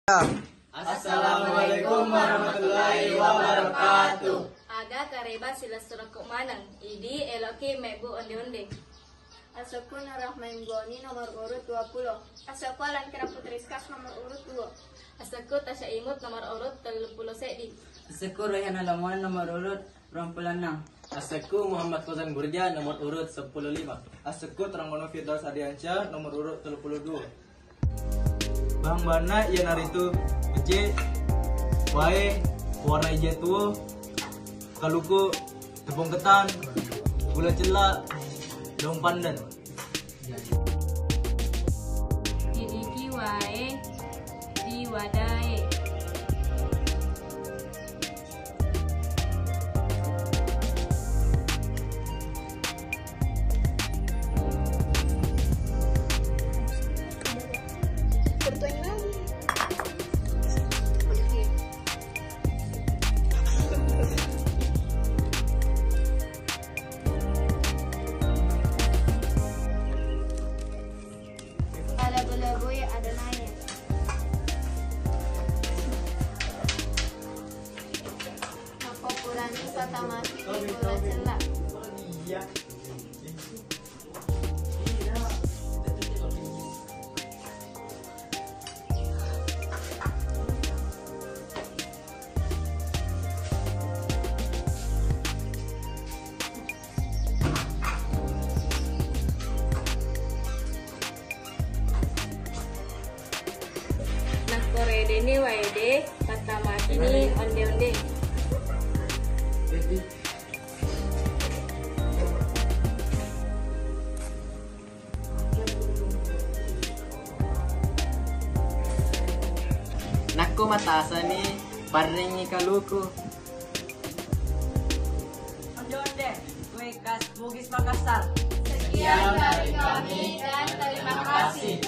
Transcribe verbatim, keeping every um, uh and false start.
Assalamualaikum warahmatullahi wabarakatuh. Aga kareba silessurekku maneng, idi eloki mebbu onde-onde. Asekku Nurrahman Goni, nomor urut dua puluh. Asekku Alan Kira Putri Iskas, nomor urut dua. Asekku Tasya Imut, nomor urut tellu puluh seddi. Asekku Rayhana Lamuan, nomor urut ruang puluh enam. Asekku Muhammad Fauzan Burja, nomor urut sepuluh lima. Asekku Tranggono Firdaus Adiansyah, nomor urut tellu puluh dua. Bahan-bahanna iyanaritu pece, wae, warna ija tuo, kaluku, tepung ketan, gula cella, daun pandan. Didiki wae ri wadae. Ada bela-bela, ada nanya. Apa kurani kata mati di bola celak? Nakko redeni waede, pattamakini onde-onde. Nakko matasani, parrengngi kaluku. Onde-onde, kue khas Bugis Makassar. Sekian dari kami dan terima kasih.